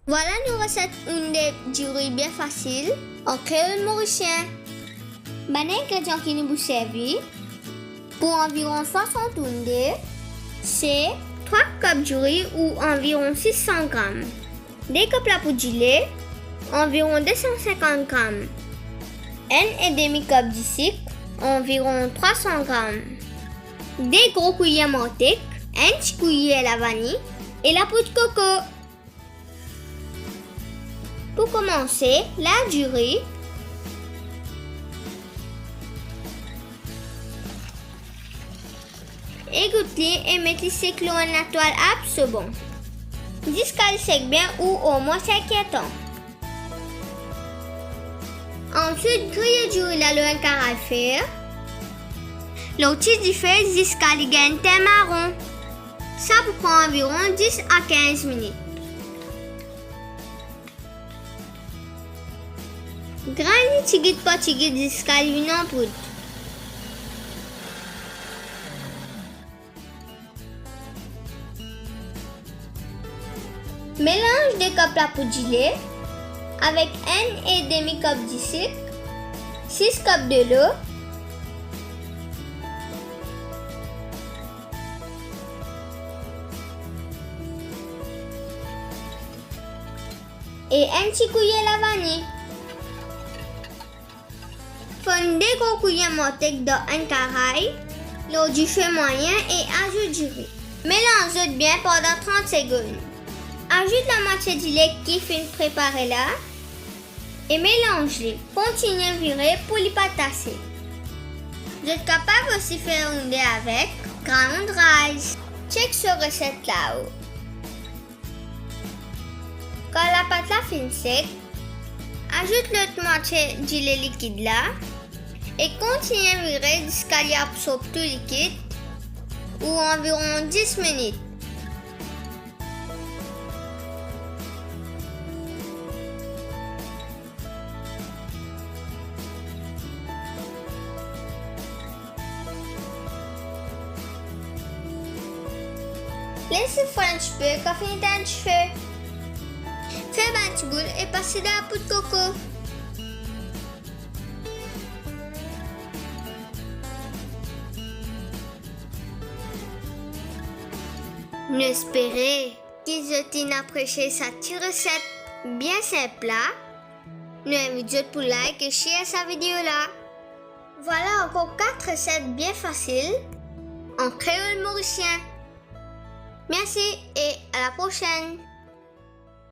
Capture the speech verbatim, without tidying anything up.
Vwala nou reset ounde diri bien fasil an kreol morisien. Bann ingredian ki nou pou servi pou anviron swasant ounde, se trwa kop diri ou anviron sis san gram, de kop lapoud dile, anviron de san sinkant gram, enn e demi kop disik, anviron trwa san gram, de gro kwiyer mantek, enn ti kwiyer lavani e lapoud koko. Pou koumanse, lav diri e gout li e met li sek lor enn latwal absorban ziska li sek bien ou omwin sek lertan. Answit, griye diri la lor enn karay fer lor ti dife ziska li gagn teint maron. Sa pou pran anviron dis a kinz minit. Grenn li tigit par tigit ziska li vinn anpoud. Melanz de kop lapoud dile avek enn e demi kop disik, sis kop delo e enn ti kwiyer lavani. Fonn de gro kwiyer mantek dan enn karay lor dife mwayin e azout diri. Melanz zot bien pandan trant segonn. Azout lamwatie dile ki finn prepare la e melanz li. Kontign vire pou li pa tase. Zot kapav osi fer ounde avek ground rice. Chek so reset lao. Kan lapat la finn sek, azout lot mwatie dile likid la e kontign vire ziska li absorb tou likid ou anviron dis minit. Les li frir enn tipe, kan fini, etenn dife. Fer bann ti boul e pas li dan lapoud koko. Nou espere ki zot inn apresie sa ti reset bien sinp la. Nou invit zot pou like e share sa video la. Vwala ankor kat reset bien fasil an kreol morisien. Mersi e a la prosenn!